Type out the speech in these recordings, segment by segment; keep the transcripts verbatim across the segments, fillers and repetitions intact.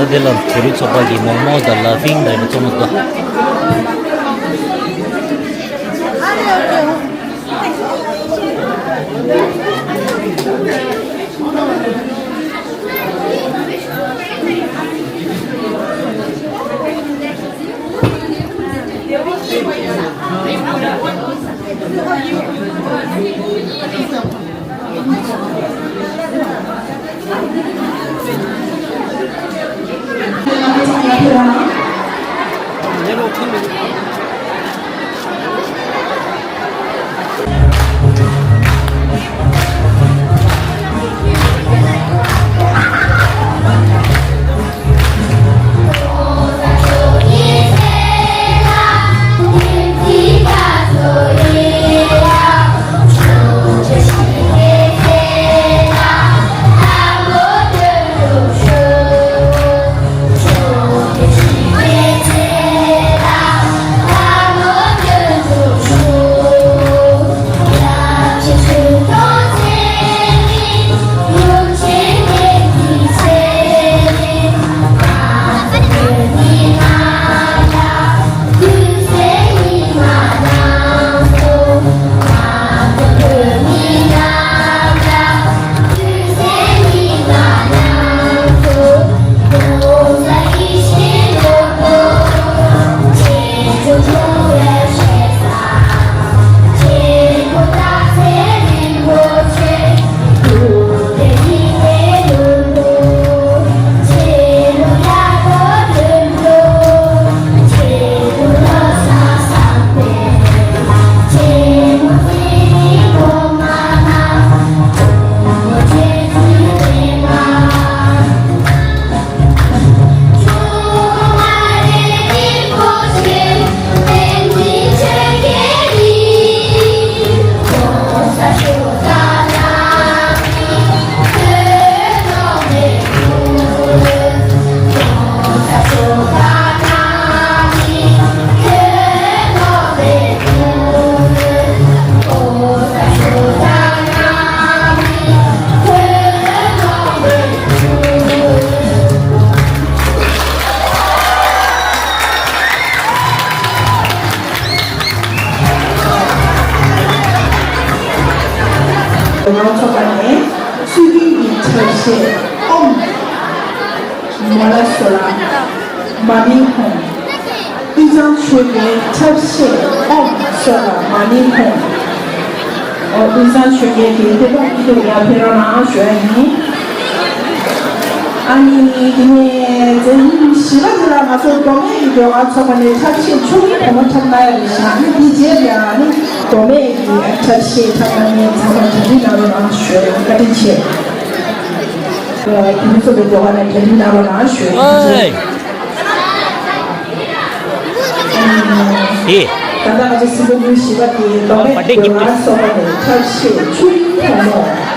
འདི་ལ་བོད་རིགས་ཚོགས་པ་གི་མོག་མོག་དང་ལ་ཕིང་དང་རིགས་ཚོགས་མ་འདུག་ང་ཚོ་ག་ནས་ཚུལ་ཁྲིམས་ཀྱི་ཐབས་ཤེས་ཨོམ། མོ་ལ་སོ་ལ་མ་ནི་ཧོང་། དབུས་གཙང་ཆོལ་ཁའི་ཐབས་ཤེས་ཨོམ་སོ་ལ་མ་ནི་ཧོང་། ཨོ་དབུས་གཙང་ཆོལ་ཁའི་དེ་དེ་དག་ཀྱི་དུ་ཡ་ཕེ་རོ་ནང་ཞུ་ཡ་ཡིན། ཨ་ནི་དེ་ནས་འཛིན་བཞི་པ་དེ་ལ་ང་ཚོ་མདོ་སྨད་ཀྱི་ཡོ་ག་ཚོགས་པ་ནས་ཐབས་ཤེས་ཆོས་ཀྱི་བུ་མོ་འཁྲབ་གནང་ཡ་རེད་ཤག་ཨ་ནི་དེ་རྗེས་ལ་ཨ་ནི་མདོ་སྨད་ཀྱི་ཐབས་ཤེས་འཁྲབ་གནང་མཁན་ཚང་མ་གྲ་སྒྲིག་གནང་རོགས་གནང་ཞུ་ཡ་བཀའ་དྲིན་ཆེ། ཨ་དེ་ཚོ་གི་ཡོ་ག་ནས་གྲ་སྒྲིག་གནང་རོགས་གནང་ཞུ་ཡ་བཀའ་དྲིན་ཆེ། ཨེ། ཨེ། ད་ལྟ་ང་ཚོ་སྲིད་པ་མུ་བཞི་པ་དེ་མདོ་སྨད་ཀྱི་ཡོ་ག་ཚོགས་པ་ནས་ཐབས་ཤེས་ཆོས་ཀྱི་བུ་མོ།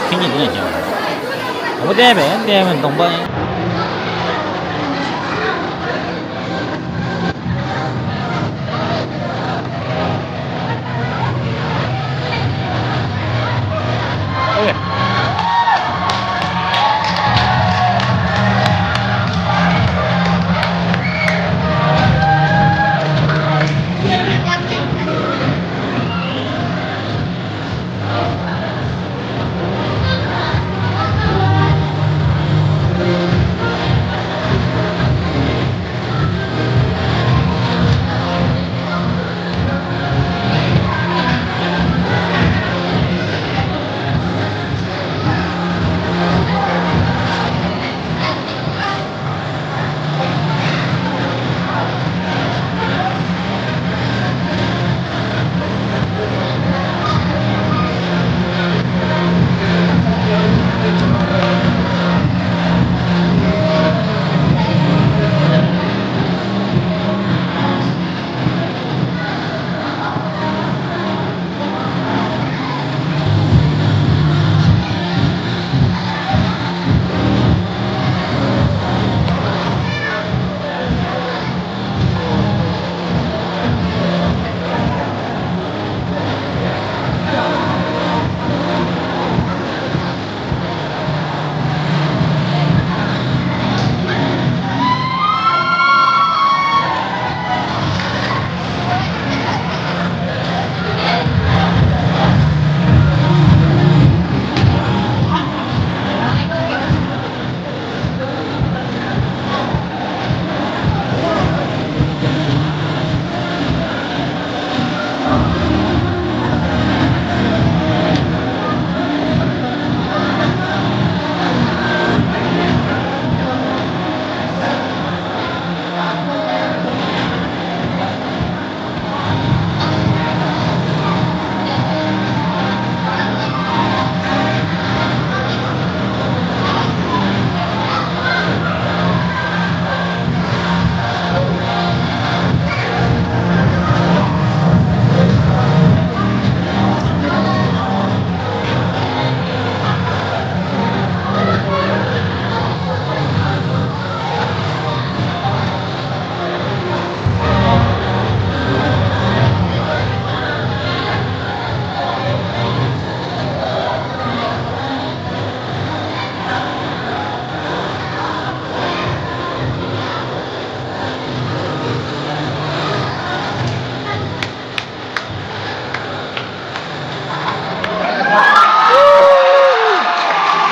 ཁྱེད་ཉིད་འདི་ན་ཀྱང་། འོ་བསྟན་པས་བསྟན་པའི་གདོང་པ་ཡིན།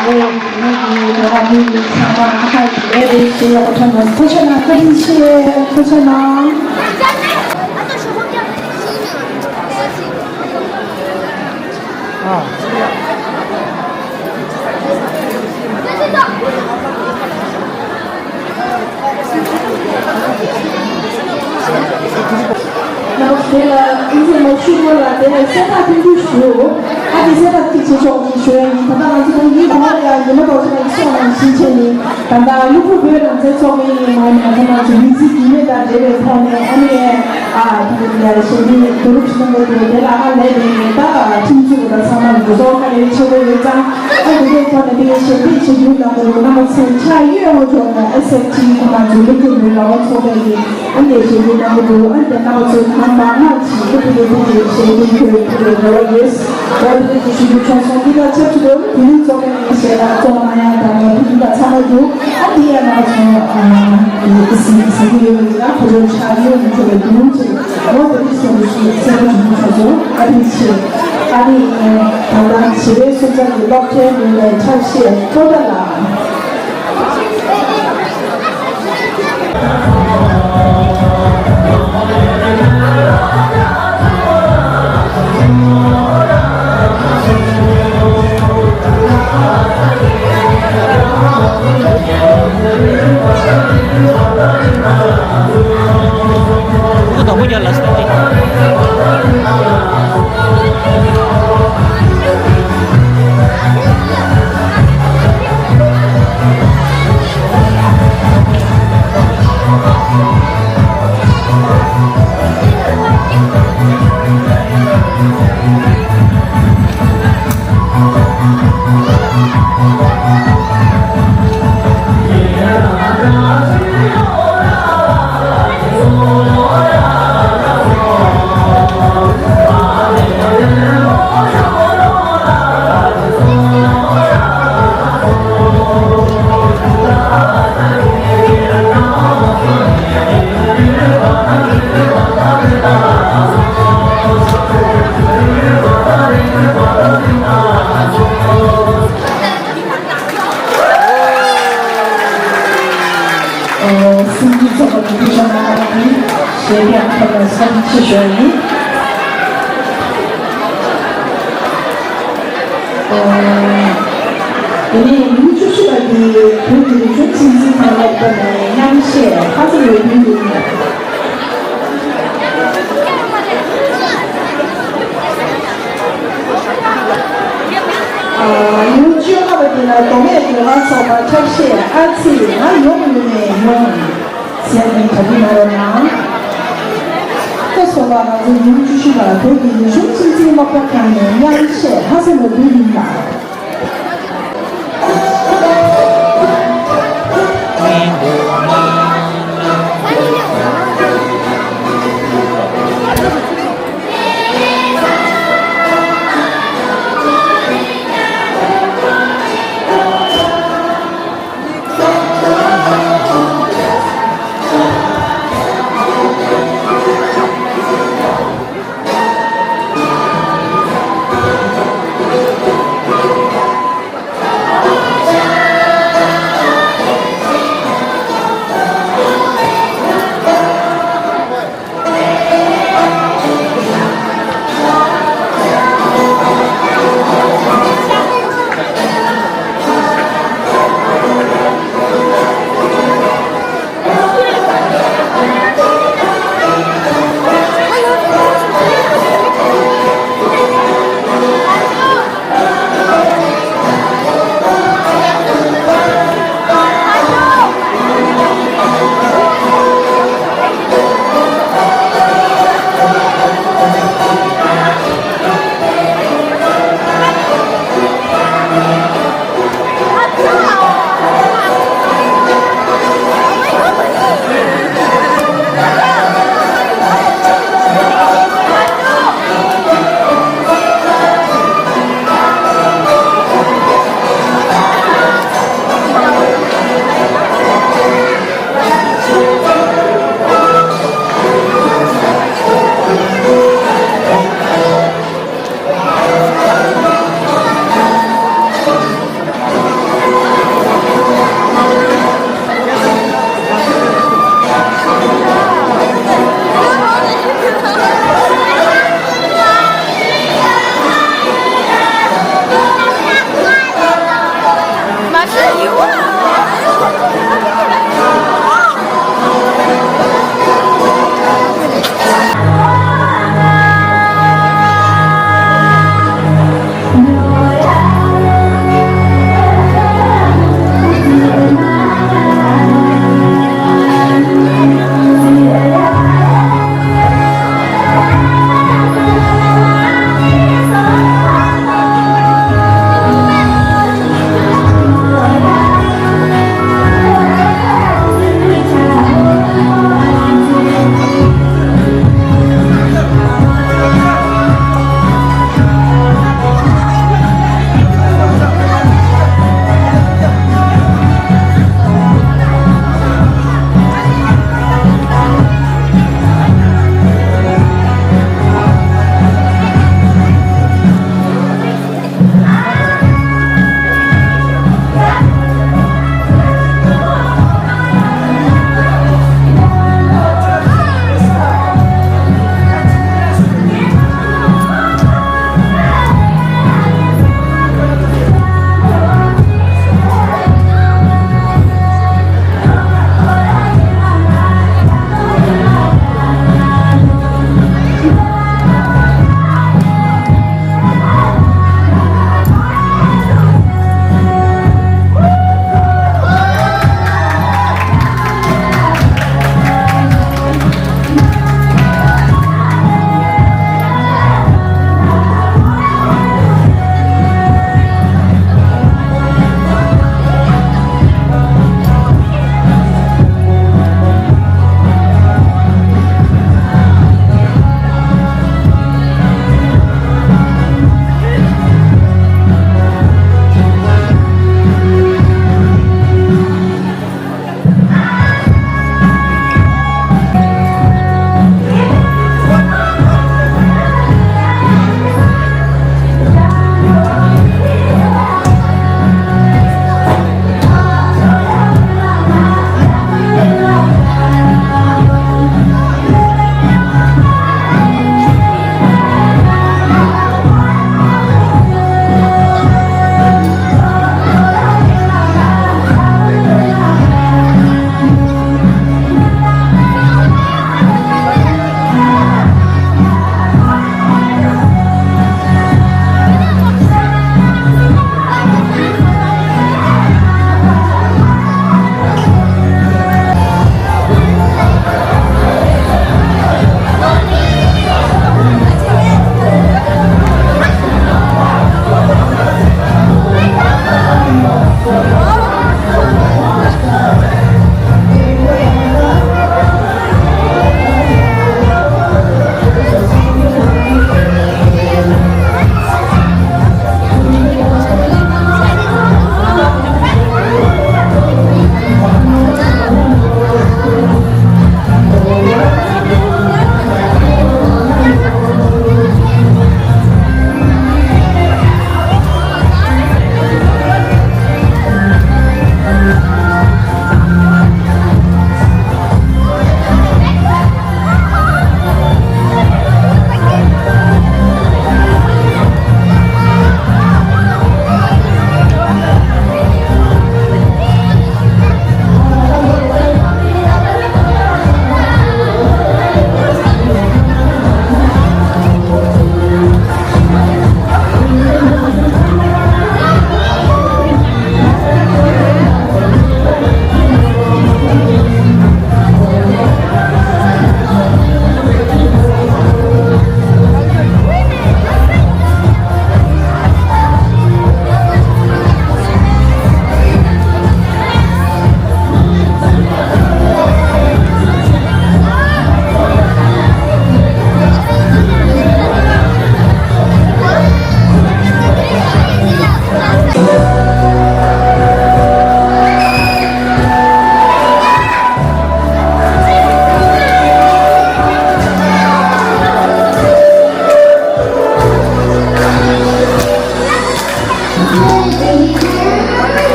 ཚང་མ་ཧ་ཧ་ཞིག་རེད། ཞེས་ཡག་པོ་ཐོན་པ། ཐུགས་རྗེ་གནང་། བཀའ་དྲིན་ཆེ། ཐུགས་རྗེ་གནང་། ཨ། ནང་པ་དེ་ལ་ཨིན་ཇི་མ་ཤུ་མ་ལ་དེ་ལ་གསལ་བསྒྲགས་ཐུང་ཐུང་ཞུ། ཨ་དེ་གསལ་བསྒྲགས་ཐིག་ཆེ་ཤོག་ཅིག་ཞུ་ཡ་ཡིན། ད་ལྟ་ང་ཚོ་ད་ཡིན་གོང་ལ་ཡ་ཉི་མ་ཐོག་ཆེ་ན་ཡིན་སོང་ནང་བཞིན་བྱས་ནི། ད་ལྟ་ལུ་གུ་བོད་རང་བཙན་ཚོགས་པའི་ངོས་ནས་ང་ཚོ་ང་ཚོ་མི་ཚེ་རྒྱུས་མེད་དང་འབྲེལ་བའི་ཐོག་ནས་ཨ་ནི་ཨ་དེ་ལ་ཞལ་འདོན་བསྡུ་རུབ་ཞུ་གནང་གི་འདུག་དེ་ལ་ཧ་ལས་པའི་ད་ཁྲིམས་གཙུག་དང་ཚང་མ་འདུ་ཚོགས་ཧ་ལས་ཆེ་བོ་ཡོད་ཙང་ཨ་འདི་འདྲའི་ཐོག་ནས་དེ་ཞལ་འདེབས་བྱེད་རྒྱུ་ནང་དུ་རྣམ་པ་ཚོས་ཕྱག་གཡོན་འོག་ཕྱོགས་ན་ཨེ་སི་ཨེཕ་ཊི་ཁོ་ང་ཚོ་ལུ་གུ་བོད་རང་དབང་ཚོགས་པའི་ཨ་ནི་ཞལ་འདེབས་གནང་གི་འདུག་ཨ་ནི་རྣམ་པ་ཚོས་གང་མང་མང་ཞིག་ཨ་འདི་འདྲའི་ཐོག་ནས་ཞལ་འདེབས་ཞུ་རྒྱུའི་རེ་བ་ཡོད། འོ་དེ་འདྲ་ཞུ་རྒྱུ་བྱུང་སོང་། འདི་དང་ཆབས་ཅིག་ཏུ་དེ་རིང་ཚོགས་པའི་ཞལ་ལག་བཙོང་གནང་ཡ་དང་ལས་དོན་དང་ཚང་མ་འདུག་ཨ་འདི་ཡ་ང་ཚོ་ཨ་ཟིན་ཟིན་གྱི་ཡོད་ལ་ཁོ་ཚོ་ཆ་ཡོད་མི་ཆོག་པའི་དུས་རིམ་ཅིག་འོ་དེ་རིང་སོང་ཞིག་གསལ་པོ་བྱུང་མི་ཆོག་ཚོ། ཨ་དེ་ཆེ་ཨ་ནི་ད་ལྟ་བྱེད་པའི་སྲོལ་རྒྱུན་གྱི་སློབ་གྲྭའི་མི་སྣའི་ཕྱག་བཞེས་ཀློག་པ་ལ། སྲིད་འཛིན་ཚོགས་པ་འདུ་འཛོམས་གནང་བ་དེ་ཞལ་འདེབས་ཐོབ་པར་བཀའ་དྲིན་ཆེ་ཞུ་བ་ཡིན། དེ་ནས་ཉིན་བཅུ་བཞི་པ་དེ་བོད་ཀྱི་རིག་གཞུང་ཆེད་འཛིན་ཁང་སློབ་གྲྭ་ནས་རྣམ་བཤད་ལྷ་ས་ལོ་རྒྱུས་ཡིན། ཉིན་བཅོ་ལྔ་པ་དེ་ལ་མདོ་སྨད་ཀྱི་ལྷ་ཚོགས་པ་ཁྲབ་ཤེས་ཨ་ཚི་ང་ཡོང་ཡོང་ནས་ཡོང་ཟེར་ནས་གྲ་སྒྲིག་གནང་རོགས་གནང་། ཁོ་ཚོ་ལ་ང་ཚོ་ཉིན་བཅུ་བཞི་ལ་བོད་ཀྱི་རིག་གཞུང་ཆེད་འཛིན་སློབ་གྲྭ་ཁང་ནས་རྣམ་བཤད་ལྷ་ས་ལོ་རྒྱུས་ཡིན་ལ།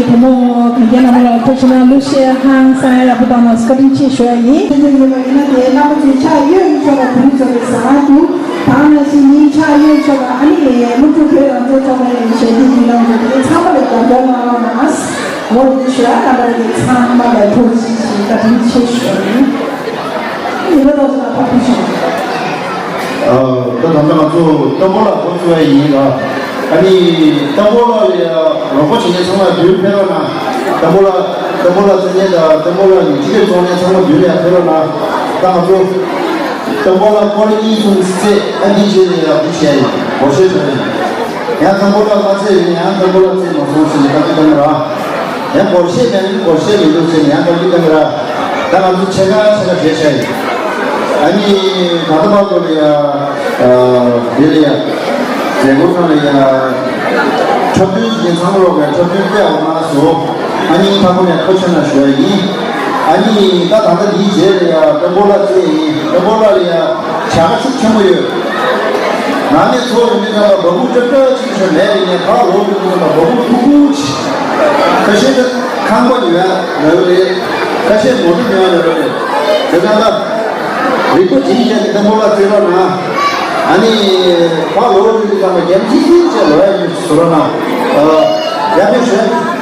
བུ་མོ་གན་རྒྱ་རྣམ་པ་ལ་ཐུགས་རྗེ་གནང་། གླུ་གཞས་ཧང་སང་ཡག་པོ་བཏང་གནང་། བཀའ་དྲིན་ཆེ་ཞུ་ཡ་ཡིན། ཆེད་དུ་ཡོད་པ་ཡིན་ན། དེའི་རྣམ་པ་ཚོས་ཕྱག་གཡོན་ཕྱོགས་ལ་བུ་མོ་ཚོ་གི་ཟ་ཁང་དུ། ད་ནང་བཞིན་ཉིན་ཕྱག་གཡོན་ཕྱོགས་ལ་ཨ་ནི་སློབ་ཕྲུག་བོད་རང་བཙན་ཚོགས་པའི་ཞལ་འདེབས་ཀྱི་ལམ་དུ་དེ་ཚང་མ་ལ་རྒྱབ་སྐྱོར་གནང་རོགས་གནང་། འོ་དེ་ཞུ་ཡ། རྣམ་པ་ཚོ་ཚང་མ་ལ་ཐུགས་རྗེ་ཆེ། བཀའ་དྲིན་ཆེ་ཞུ་ཡ་ཡིན། ཡིན་པ་ཐོག་ཚང་མ་ཕར་ཕུལ་ཞིང་། ཨ། ད་ད་ལྟ་ང་ཚོ་ཏམ་བོ་ལ་འགོ་བཙུགས་པ་ཡིན་ལ། ཨ་ནི་ཏམ་བོ་ལ་ལ་ཡ་རོགས་པ་བྱེད་མཁན་ཚང་མ་མདུན་ཕེབས་རོགས་གནང་། ཏམ་བོ་ལ་ཏམ་བོ་ལ་རྩེད་མཁན་དང་ཏམ་བོ་ལ་ནི་སྤྱི་ཁྱབ་བཙོང་མཁན་ཚང་མ་མདུན་ལ་ཡ་ཕེབས་རོགས་གནང་། ད་ང་ཚོ་ཏམ་བོ་ལ་སྐོར་གཉིས་གསུམ་རྩེད། ཨ་འདི་བྱས་ནས་ཡ་འདི་བྱས་ཡིན། སྒོར་གཞས་བྱས་ཡིན། ཡང་ཏམ་བོ་ལ་མ་རྩེད་ཡིན། ཡང་ཏམ་བོ་ལ་རྩེད་མ་སོང་ཟེར་ནས་བཀའ་བཀྱོན་བཏང་གི་ར། ཡང་སྒོར་གཞས་མེད་ན་སྒོར་གཞས་མི་འདུག་ཟེར་ནས་ཡང་བཀའ་བཀྱོན་བཏང་གི་ར། ད་ང་ཚོ་ཕྱེད་ཀ་ཕྱེད་ཀ་བྱས་བྱས་ཡིན། ཨ་ནི་ད་ལྟ་བར་དུ་ལ་ཡ། ཨ། འདི་ལ་ཡ། མཛད་སྒོ་ཁང་ལ་ཡ། འཁྲབ་སྟོན་བྱེད་མཁན་ཚང་མ་ལོག་པའི་འཁྲབ་སྟོན་སྤེལ་བ་གནང་སོང་། ཨ་ནི་ཕ་བུ་ནས་ཐུགས་རྗེ་གནང་ཞུ་བ་ཡིན། ཨ་ནི་ད་ད་ལྟ་འདིའི་རྗེས་ལ་ཡ་ཏམ་བོ་ལ་རྩེད་ཡིན། ཏམ་བོ་ལ་ལ་ཡ་བྱ་དགའ་ཤུགས་ཆེན་པོ་ཡོད། ནང་ནས་ཚོགས་རིང་མིན་ཙམ་པ་འབའ་འབུ་ཅོབ་ཅོབ་ཅིག་ཞིག་མེད་པའི་ངས་ཕར་ལོག་དུས་ཙམ་པ་འབའ་འབུ་ཐུག་ཐུག་ཅིག་ཁ་ཤས་ཀྱི་ཁང་པ་ཉོ་ཡ་ཉོ་གི་རེད། ཁ་ཤས་མོ་ཊ་ཉོ་ཡ་ཉོ་གི་རེད། དེ་ཙང་ད་རིག་པ་སྦྱིན་བྱས་ཏེ་ཏམ་བོ་ལ་རྩེད་རོགས་གནང་། ཨ་ནི་ཕར་ལོག་དུས་ཙམ་པ་རྒྱབ་ཅིག་ཅིག་བྱས་ལོག་ཡ་ཉོ་བཟོ་རོགས་གནང་། ཨ། ཡག་པོ་ཞུ།